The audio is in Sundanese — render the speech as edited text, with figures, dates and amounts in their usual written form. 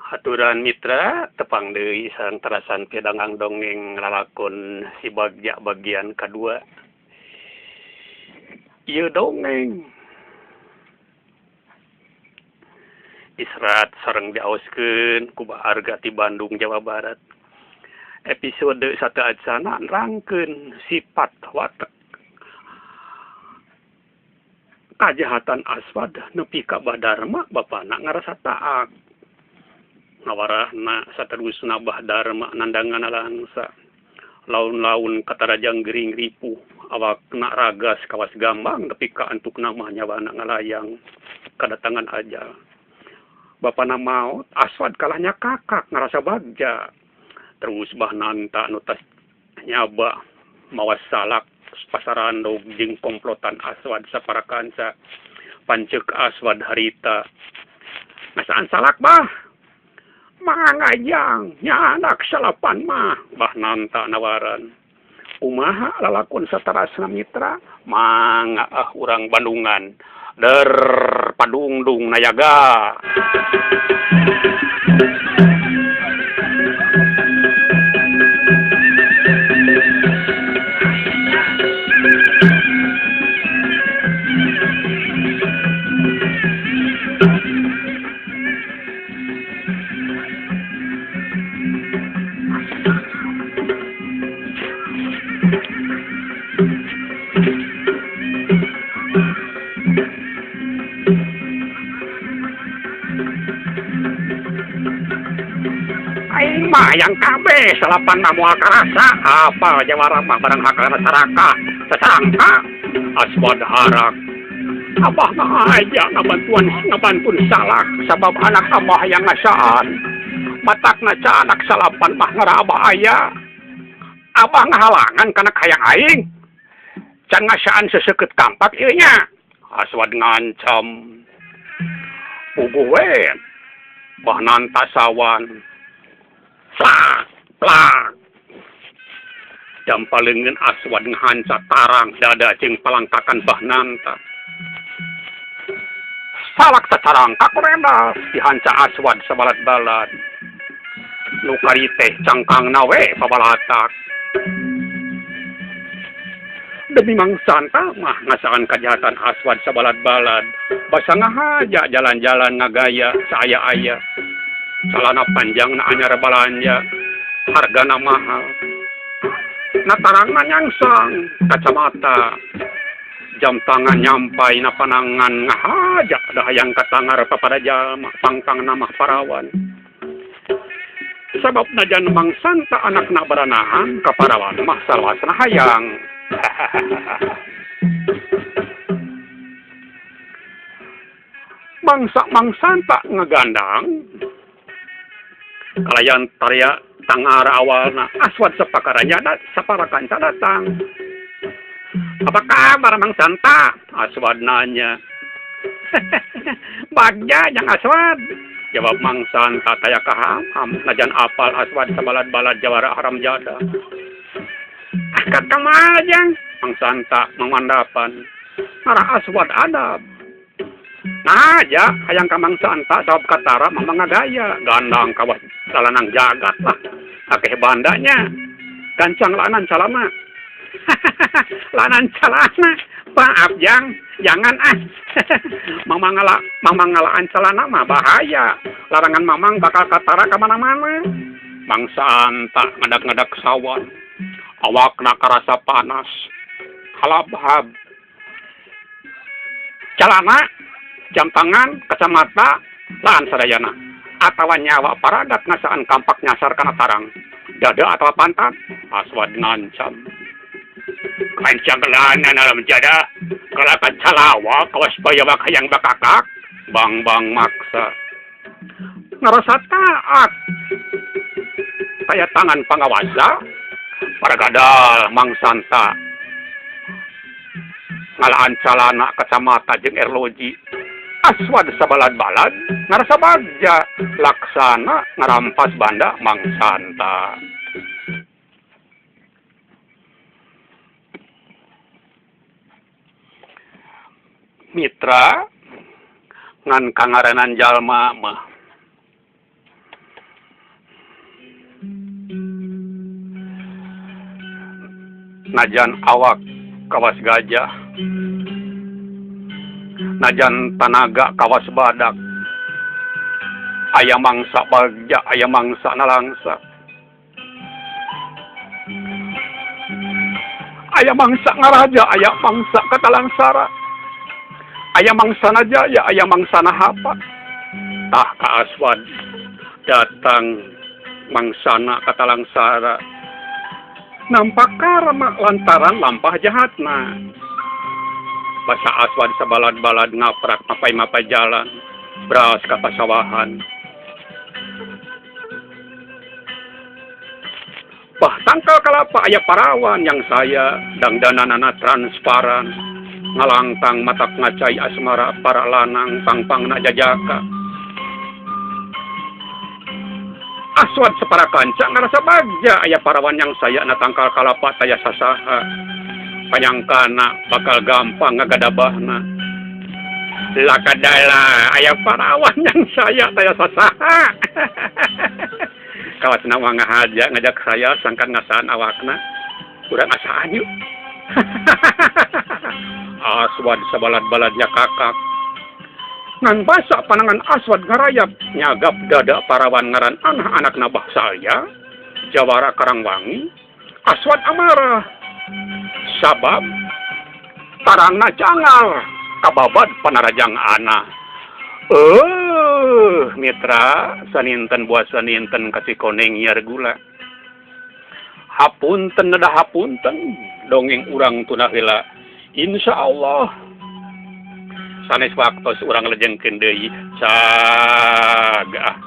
Aturan mitra tepang deui sareng terasan pidangang dongeng lalakon si Bagja bagian kedua. Ieu dongeng diserat sareng diaoskeun ku Baharga ti Bandung, Jawa Barat. Episode sateuacanna nerangkeun sifat watek kajahatan Aswad nepi ka Badarma bapana ngarasa taak. Ngawarahna saterusna Bah Darma nandangan langsa. Laun-laun katarajang gering ripuh, awakna ragas kawas gambang nepi ka antukna mah nyawana ngalayang kadatangan ajal. Bapana maot, Aswad kalahnya kakak ngarasa bagja. Terus Bah Nanta nu tas nyaba mawas salak pasarandog jeung komplotan Aswad saparakanca. Pancek Aswad harita. Ngasaan salak bah? Mangajang nya anak salapan mah Bah Nanta nawaran. Kumaha lalakon saterasna mitra? Mangga ah urang Bandungan. Der padungdung nayaga. Yang kabeh salapan mah moal karasa apa jawara mah barang hakana saraka sasangka Aswad harak. Abah ngahaja ngabantuan ngabantun salak sabab anak abah yang ngasaan matakna ca anak salapan mah ngara abah aya abah ngahalangan kana hayang aing can ngasaan seseukeut kampak ieu nya. Aswad ngancam puguh we Bah Nanta sawan. Plak, plak. Dampa leungeun Aswad ngahanca tarang dada jeung palangkakan Bah Nanta. Salak sacarangkak rendas dihanca Aswad sabalat-balat. Nu kari teh cangkangna we pabalatak. Demi Mang Santa mah ngasaan kajahatan Aswad sabalat-balat. Basa ngahaja jalan-jalan ngagaya saaya-aya. Calana panjang na anyar balanja, hargana mahal. Na tarangna nyangsang, kacamata. Jam tangan nyampai na panangan ngahaja da hayang katangar papada jalma pangkang mah parawan. Sabab najan Mang Santa anakna baranahan kaparawan mah salawasna hayang. Mangsa Mang Santa ngagandang kalayan tarya tangara awalna Aswad sapakaranya saparakanca datang. Apa kabar Mang Santa? Aswad nanya. Bagja jang Aswad. Jawab Mang Santa taya kaham najan apal Aswad sabalad-balad jawara haram jada. Akad kamana jang? Mang Santa mangandapan. Marah Aswad adab. Nah aja hayang ka Mang Santa sabab katara mah ngagaya gandang kawas salanang jagat lah akeh bandanya gancang lanan calana. Lanan calana maaf jang jangan ah. Mamang ngalaan calana mah bahaya larangan mamang bakal katara ka mana-mana. Mang Santa ngadak-ngadak sawan awakna karasa panas halabhab calana jam tangan, kacamata, laan sadayana. Atawa nyawa paragat ngasaan kampak nyasar kana tarang. Dada atawa pantat, Aswad ngancam. Kancang lanan alam jada, kalakan calawa kawas bayawak hayang bakakak, bang-bang maksa. Ngarasa taat. Kaya tangan pangawasa, paragadal Mang Santa. Ngalaan calana kacamata jeung erloji. Aswad sabalad-balad ngarasa bagja laksana ngarampas banda Mang Santa. Mitra ngan kangaranan jalma mah Najan awak kawas gajah, najan tanaga kawas badak, aya mangsa bagja, aya mangsa nalangsa, aya mangsa ngaraja, aya mangsa katalangsara, aya mangsa najaya, aya mangsa nahapa. Tah ka Aswad datang mangsana katalangsara, nampak karma lantaran lampah jahatna. Basa Aswad sabalad-balad ngaprak mapai-mapai jalan, beras ka pasawahan. Bah tangkal kalapa aya parawan yang saya dangdananana transparan, ngalangtang matak ngacai asmara para lanang pangpangna jajaka. Aswad separa kanca ngarasa bagja aya parawan yang saya na tangkal kalapa taya sasaha. Panyangkana bakal gampang ngagadabahna. Lakadala aya parawan yang saya taya sasaha. Kawatna mah ngahaja ngajak saya sangkan ngasaan awakna. Urang asaan yuk. Aswad sabalad-baladnya kakak. Ngan basa panangan Aswad ngarayap nyagap dada parawan ngaran anak-anak nabah saya Jawara Karangwangi. Aswad amarah sabab tarangna jangal kababad panarajang ana. Mitra saninten buat saninten kasih koneng yar gula. Hapunten neda hapunten dongeng urang tunah heula. Insyaallah sanes waktos urang lejengkeun deui. Cagah.